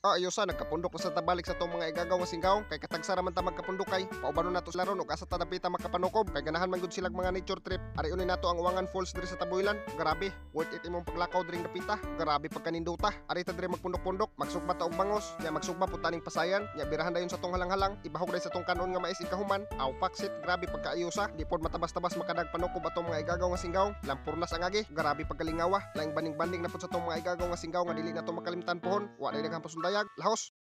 Ayosa, nagkapundok na sa tabalik sa tong mga igagaw nga singgaw kay katagsa ra man ta magkapundok kay paubanon nato sila ron og asa ta dapita makapanukob kay ganahan man gud silag mga nature trip. Ari unin nato ang Uwangan Falls diri sa Tabuilan. Grabe, worth it imong paglakaw diring dapita. Grabe pagkaninduta. Ari ta diri magpundok-pundok, magsugba ta og bangos, nya magsugba pud taning pasayan, nya birahan dayon sa tong halang-halang, ibahog dayon sa tong kanon nga mais ikahuman. Aw paksit, grabe pagkaayosa. Di pod matabas-tabas makadag panukob atong mga igagaw nga singgaw. Lampurnas ang agi, grabe pagkalingawa. Laing banding-banding na pud sa tong mga igagaw nga singgaw nga dili nato makalimtan pohon. Wa day daghang pasundayag, lahos.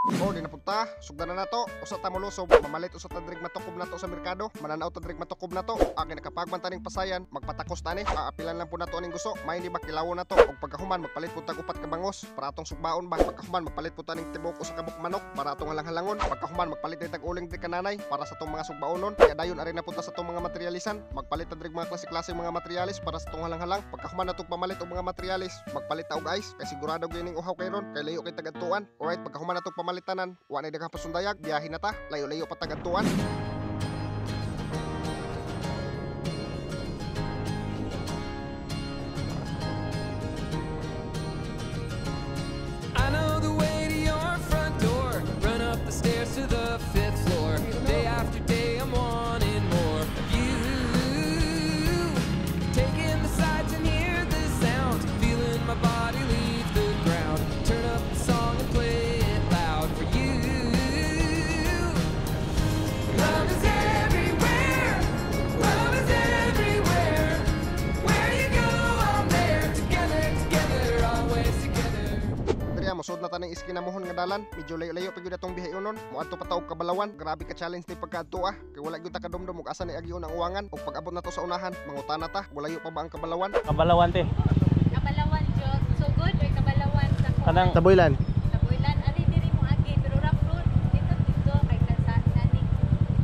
O, di na punta, sugdan na nato. Usa ta molusob, mamalit usa ta drig matukob nato sa merkado. Mananaw ta drig matukob nato. Akin nakapagman taning pasayan, magpatakos tani. Aapilan lang po nato aning gusto. May di ba kilawo nato. Og pagkahuman magpalit po tag upat ka bangos para atong sugbaon ba. Pagkahuman magpalit po taning tibok usa ka buok manok para atong halang-halangon. Pagkahuman magpalit day tag uling diri kananay para sa atong mga sugbaonon. Kaya dayon ari na punta sa atong mga materialisan. Magpalit ta drig mga klase-klase mga materialis para sa atong halang-halang. Pagkahuman natong pamalit og mga materialis, magpalit ta og ice kay sigurado gyud ning uhaw kay ron kay layo kay tagadtuan. Alright, pagkahuman natong pamalitanan, wa na daghang pasundayag, biyahe na ta, layo-layo pa tagadtuan. I know the way to your front door. Run up the stairs to the fifth floor. Day after day, I'm wanting more of you. Taking the sights and hear the sounds. Feeling my body leave the ground. Turn up the song and play it loud for you. Love is everywhere. Love is everywhere. Where you go, I'm there. Together, together, always together. Diri mosud na taning iskina mohon nga dalan, medyo layo-layo pa gyud atong bihayonon. Moadto pa ta og Kabalawan, grabe ka challenge ni pagkaadto ah. Kay wala gyud ta kadumdum og asa ni agyon ang Uwangan. Og pag-abot nato sa unahan, mangutana ta, walayo pa ba ang Kabalawan? Kabalawan te. Kabalawan jud. So good or Kabalawan sa kuan? Kanang Tabuilan. Tabuilan ari diri mo agi pero rough road dito dito kay kansa nani.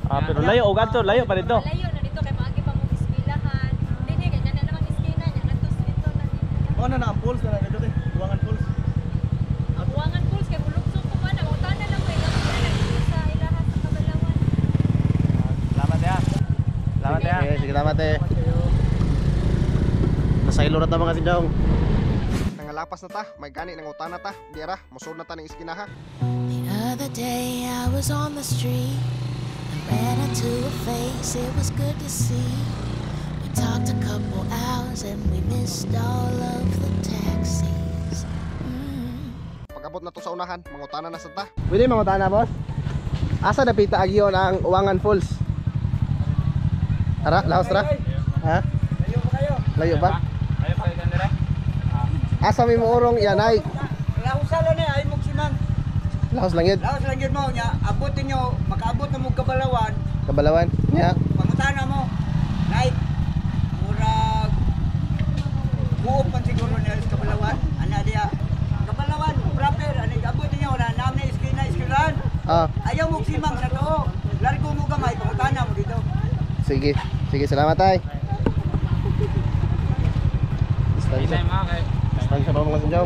Ah, pero layo og adto, layo pa dito. Layo na dito kay moagi pa mo eskilahan. Dinhi kay kana namang eskina nya ngadto sa dito na dito. Ano na ang pools na dito te? Uwangan Falls. Ang Uwangan Falls kay mulukso ko man ang utana lang kay gamit na dito sa ilaha sa Kabalawan. Salamat ya. Salamat ya. Okay, sige, salamat eh. Nasa ilo na ta mga sindaw. Nangalapas na ta, may gani nangutana ta. Di ra, mosud na ta ning iskinaha. The other day I was on the street and ran into a face, it was good to see. We talked a couple hours and we missed all of the taxis. Pag-abot nato sa unahan, mangutana na sa ta. Pwede mangutana, boss? Asa dapita agyon ang Uwangan Falls? Ara, lahos ra? Ha? Layo pa kayo. Layo ba? Layo pa kayo dire. Asa may moorong yan ay? Lahos lang eh, ay mong simang. Lahos lang yun. Lahos lang yun mo nya, abutin nyo, makaabot na mo Kabalawan, Kabalawan. Ya. pangutana mo. Like, murag buo pan siguro niya sa Kabalawan. Ana diya. Kabalawan, proper, ani abutin nyo na namin iskina iskilan. Ah, Ayaw mo simang sa to. Largo mo gamay, pangutana mo dito. Sige. Sige, salamat ay. Distansya. mga kay. Distansya pa mga sinjaw.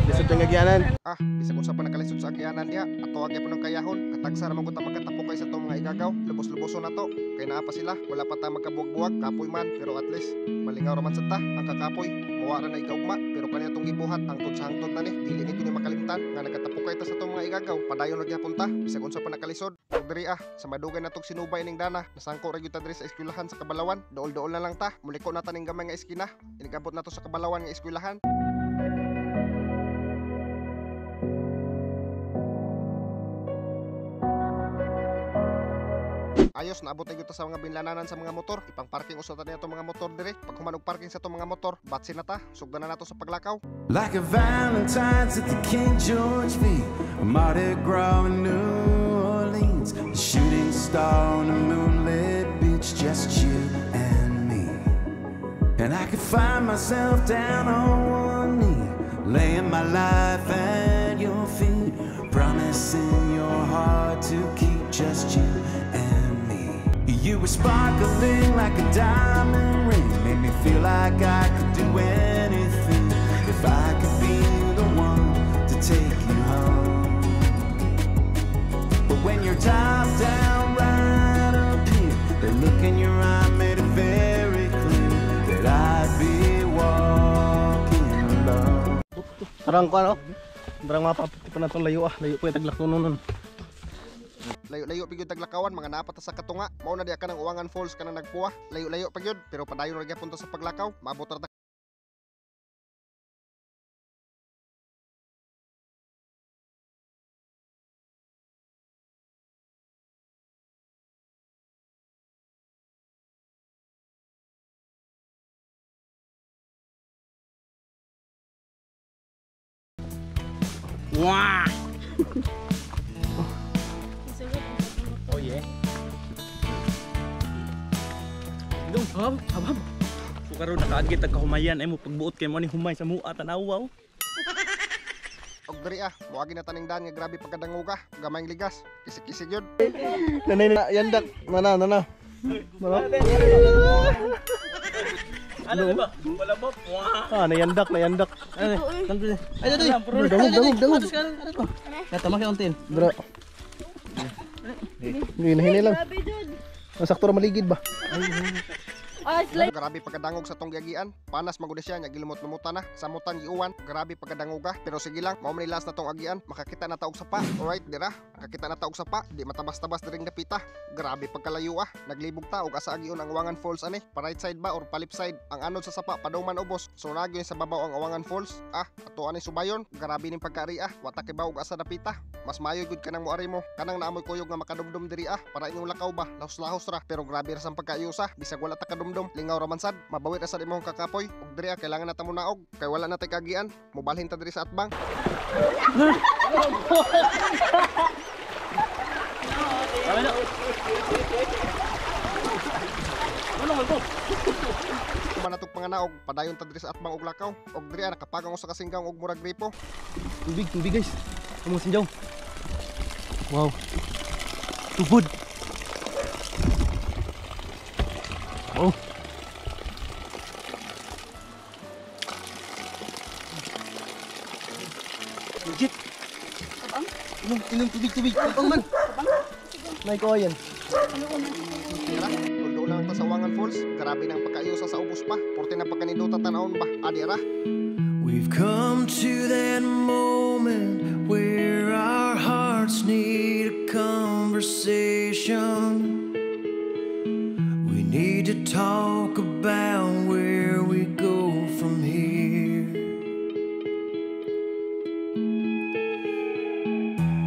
Lisod yung agyanan. Ah, bisag unsa pa nakalisod sa agyanan diha, ato gyapon ang kayahon. Katagsa ra man gud ta magkatapok kay sa atong mga igagaw. Lubos-luboson na to. Kay naa pa sila, wala pa ta magkabuwag-buwag, kapoy man, pero at least malingaw ra man sad ta ang kakapoy. Mawa ra na ikaugma, pero kani atong gibuhat hangtod sa hangtod na ni, dili ni gyud ni makalimtan nga nagkatapok ta sa atong mga igagaw. Padayon ra gyapon ta, bisag unsa pa nakalisod. Ug diri ah, sa madugay natong sinubay ning dana, nasangko ra gyud ta diri sa eskwelahan sa Kabalawan. Dool-dool na lang ta, muliko na ta ning gamay nga eskina. Inigabot nato sa Kabalawan nga eskwelahan. Ayos, naabot na gyud ta sa mga binlananan sa mga motor. Ipang parking usa ta niya mga motor dire. Pag human og parking sa atong mga motor, batsi na ta, sugdan na nato sa paglakaw. Like a Valentine's at the King George V, a Mardi Gras in New Orleans, a shooting star on a moonlit beach, just you and me. And I could find myself down on one knee, laying my life at your feet, promising your heart to keep just you and me. You were sparkling like a diamond ring, made me feel like I could do anything if I could be the one to take you home. But when you're top down right up here, the look in your eye made it very clear that I'd be walking alone. Tarang ko ano? Darang mapapiti pa na itong layo ah. Layo po yung taglaktunon nun. Layo-layo pa gyud taglakawan, mga napata sa katunga. Mao na diya kanang Uwangan Falls kanang nagpuwa. Layo-layo pa gyud, pero padayon ra gyapon ta sa paglakaw. Maabot ra ta Wah! Oh yeah. Dong, Hab, hab, hab. so karon nakaagit tag kahumayan ay mo pagbuot kay mo ni humay sa mua tanaw. Og diri ah, moagi na taning daan nga grabe pagkadanguga, gamayng ligas, kisig-kisig yun. Nanay na, yandak. Nana, nana. Nana. Ano ba? Wala ba? Wah. Ah, nayandak, nayandak. Ay, ay, ay, dangog, dangog, dangog. Tama kay untin. Bro. Hinay lang. Grabe jud. Ang sakto ra maligid ba? Ah, slide. Grabe pagkadangog sa tong giagian. Panas magud siya nya gilumot-lumutan na. Samutan giuwan, grabe pagkadanguga. Pero sige lang, mao man ni last na tong agian. Makakita na ta og sapa. Alright, dira. Makakita na ta og sapa, di matabas-tabas diring dapita. Grabe pagkalayo ah. Naglibog ta og asa agion ang Uwangan Falls ani. Pa right side ba or pa left side? Ang anod sa sapa padungman ubos. So nagyo sa babaw ang Uwangan Falls. Ah, ato ani subayon. Grabe ning pagkaari ah. Wa ta kibaw og asa dapita. Mas maayo gud kanang moari mo. Kanang naamoy kuyog nga makadumdum diri ah. Para inyong lakaw ba? Lahos-lahos ra. Pero grabe ra sang pagkaayos ah. Bisag wala ta kadumdum, lingaw ra man sad. Mabawi ra sad imong kakapoy. Ug diri ah, kailangan na ta munaog kay wala na tay kagian. Mobalhin ta diri sa atbang. Kuman natog panganaog, padayon ta diri sa atbang og lakaw. Og diri ah, nakapagang usa ka singgaw og murag gripo. Tubig, tubig guys. Ang mga sinjaw. Wow. Tubod. Oh. Legit. Inom, inom, tubig, tubig. Tabang man. May ko yan. Tira, tuldo lang ta sa Uwangan Falls. Grabe nang pagkaayos sa ubos pa. Porte na pagkanindota tan-awon ba? Adi ra. We've come to that moment where our hearts need a conversation. We need to talk about where we go from here.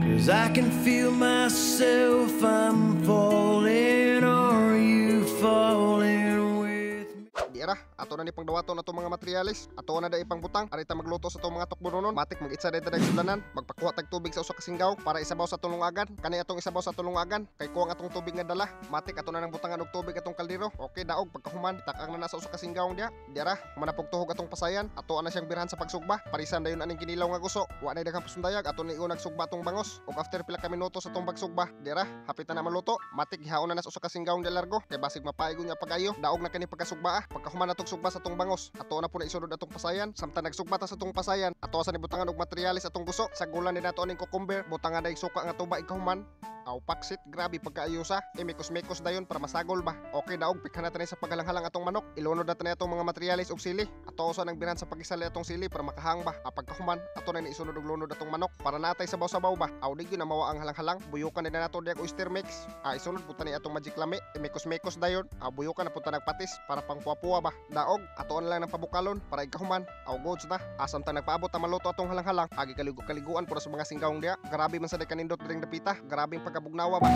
'Cause I can feel myself, I'm falling. Are you falling with me? Di ra, ato na ni pangdawaton atong mga materyales. Ato na dai pangbutang, ari ta magluto sa atong mga tukbononon. Matik mag-itsa dai ta sudlanan, magpakuha tag tubig sa usa ka singgaw para isabaw sa tulungagan. Kani atong isabaw sa tulungagan kay kuwang atong tubig nga dala. Matik ato na nang butangan og tubig atong kaldero. Okay daog pagkahuman, itakang na na sa usa ka singgaw diya. Di ra, human tuhog atong pasayan. Ato na siyang birhan sa pagsugba. Parisan dayon aning kinilaw nga guso. Wa nay daghang pasundayag, ato ni unag sugba atong bangos. Ug after pila ka minuto sa atong pagsugba, di ra, hapit na na maluto. Matik gihaon na na sa usa ka singgaw diya largo kay basig mapaigo niya pag-ayo. Daog na kani pagkasugba ah. Pagkahuman atong sugba sa atong bangos, ato na po na isunod atong pasayan. Samtang nagsugba ta sa atong pasayan, ato sa nibutangan og materyales atong guso. Sagulan ni nato aning cucumber, butangan na suka nga tuba ikahuman. Aw paksit, grabe pagkaayusa. Imikos-mikos dayon para masagol ba. Okay daog, pikhan na sa paghalanghalang atong manok. Ilunod na tayo atong mga materyales og sili. Ato usa nang biran sa pagisali atong sili para makahang ba. Pagkahuman, ato na isunod og lunod atong manok para natay sabaw-sabaw ba. Aw di gyud na mawa ang halang-halang. Buyukan na nato diag oyster mix. Isunod punta ni atong magic lami. Imikos-mikos dayon. Buyukan na punta nagpatis para pangpuwa-puwa ba. Daog, ato na lang ng pabukalon para ikahuman. Aw goods na. Asam ta nagpaabot ta maluto atong halang-halang. Agi kaligo-kaliguan pura sa mga singgawng diya. Grabe man sa kanindot diring dapita. Grabe ang pagkabugnawa ba.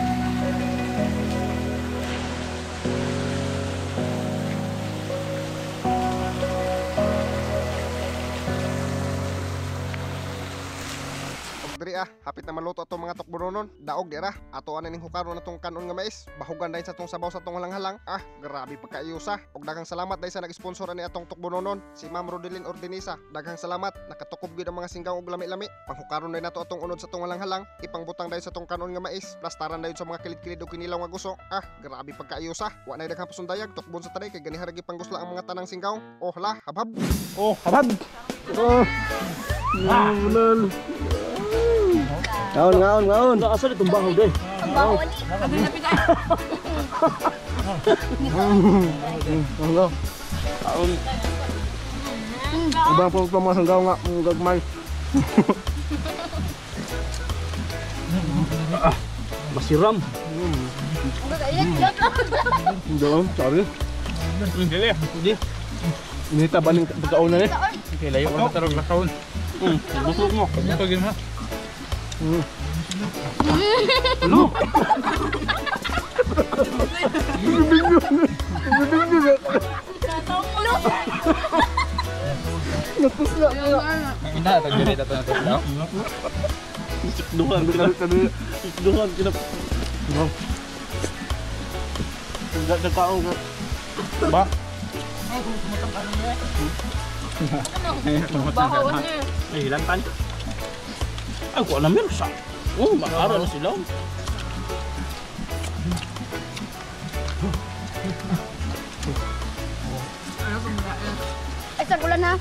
Diri ah, hapit na maluto atong mga tukbononon. Daog dira, ato ana ning hukaron atong kanon nga mais. Bahugan dayon sa atong sabaw sa atong halang-halang. Ah, grabe pagkaayusa. Og daghang salamat dahil sa nag-sponsor ani atong tukbononon, si Ma'am Rodelin Ordinisa. Daghang salamat, nakatukob gyud ang mga singgaw og lami-lami. Panghukaron dayon nato atong unod sa atong halang-halang. Ipangbutang dayon sa atong kanon nga mais. Plastaran dayon sa mga kilid-kilid og kinilaw nga guso. Ah, grabe pagkaayusa. Wa nay daghang pasundayag, tukbon sa tanay kay ganiha ra gipangusla ang mga tanang singgaw. Oh la, habhab. Oh, habhab. Oh. Ah, lol. Ngaon, ngaon, ngaon. Asa ditong baho day? Ang baho ni. Ngaon. Ubang po mga sanggaw nga, gagmay. Masiram. Doon, sorry. Dili. Hindi. Inita ba ng pagkauna ni? Okay, layo ko na tarong lakaon. Busog mo. Ito gin ha. Ano? Natusla. Ina tag diri tato na tusla. Sikduhan ka. Sikduhan ka na. Nagkaon ka. Ba? Bahaw niya. Ay, hilantan. Ay, kuha na meron sa. Oh, maara na sila. Ay, sa ulan ha.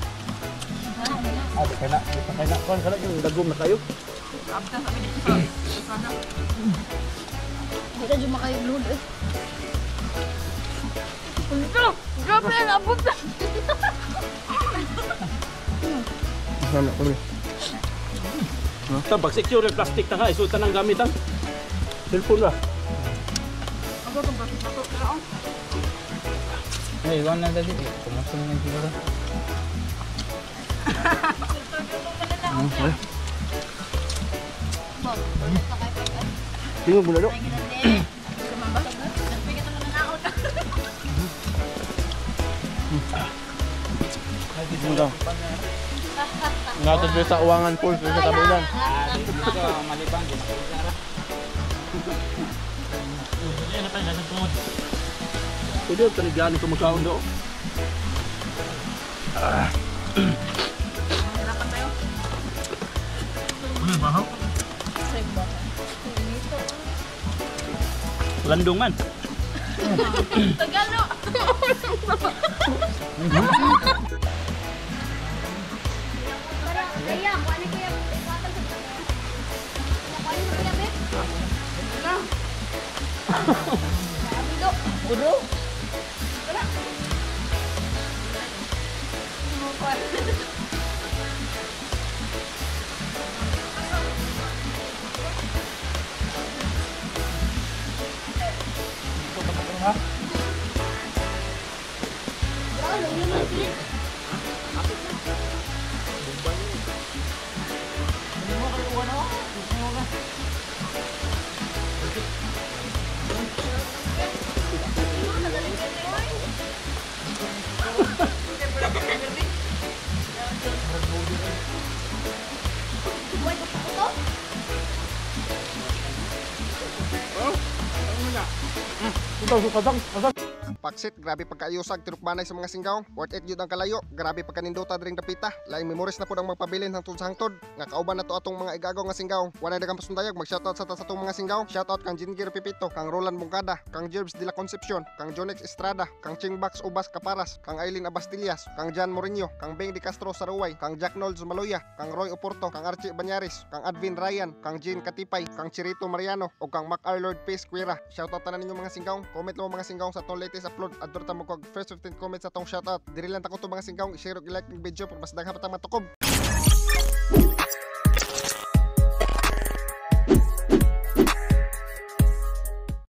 Ah, di kay na. Di pa kay na. Kuan kana yung dagom na kayo. Hindi na dyan makayagluhod eh. Ito! Grabe na abot na! Sana ko ni. Tabag secure yung plastic ta ka, isutan ang gamit ang cellphone ba? Ay, iwan na dali. Kumusta na siguro. Tingog mo na do. Ngatod sa Uwangan Falls sa Tabulan. Dito malibang di makita. Pwede yung tanigaan ko magkaon do. Landong man. Tagalog! Kaya, kung ano kaya kaya be? Udo. Paksit, grabe pagkaayusag, tinukbanay sa mga singgaw. Worth it yun ang kalayo, grabe pagkanindota dring dapita. Laing memories na po ang magpabilin hangtod sa hangtod. Nga kauban na to atong mga igagaw nga singgaw. Walay dagang pasundayag, mag-shoutout sa ta sa atong mga singgaw. Shoutout kang Jingir Pipito, kang Roland Bungkada, kang Jerbs de la Concepcion, kang Jonex Estrada, kang Chingbax Ubas Caparas, kang Aileen Abastillas, kang Jan Mourinho, kang Beng Di Castro Saruway, kang Jack Nolds Maloya, kang Roy Oporto, kang Archie Banyaris, kang Advin Ryan, kang Jean Katipay, kang Chirito Mariano, o kang Mac R. Lord P. Squira. Shoutout tanan ninyo mga singgaw. Comment lang mga singgaw sa atong latest upload. Adtor ta mo kog first 15 comments sa atong shoutout. Diri lang ta ko to mga singgaw, i-share ug i-like ning video para mas daghan pa ta matukob.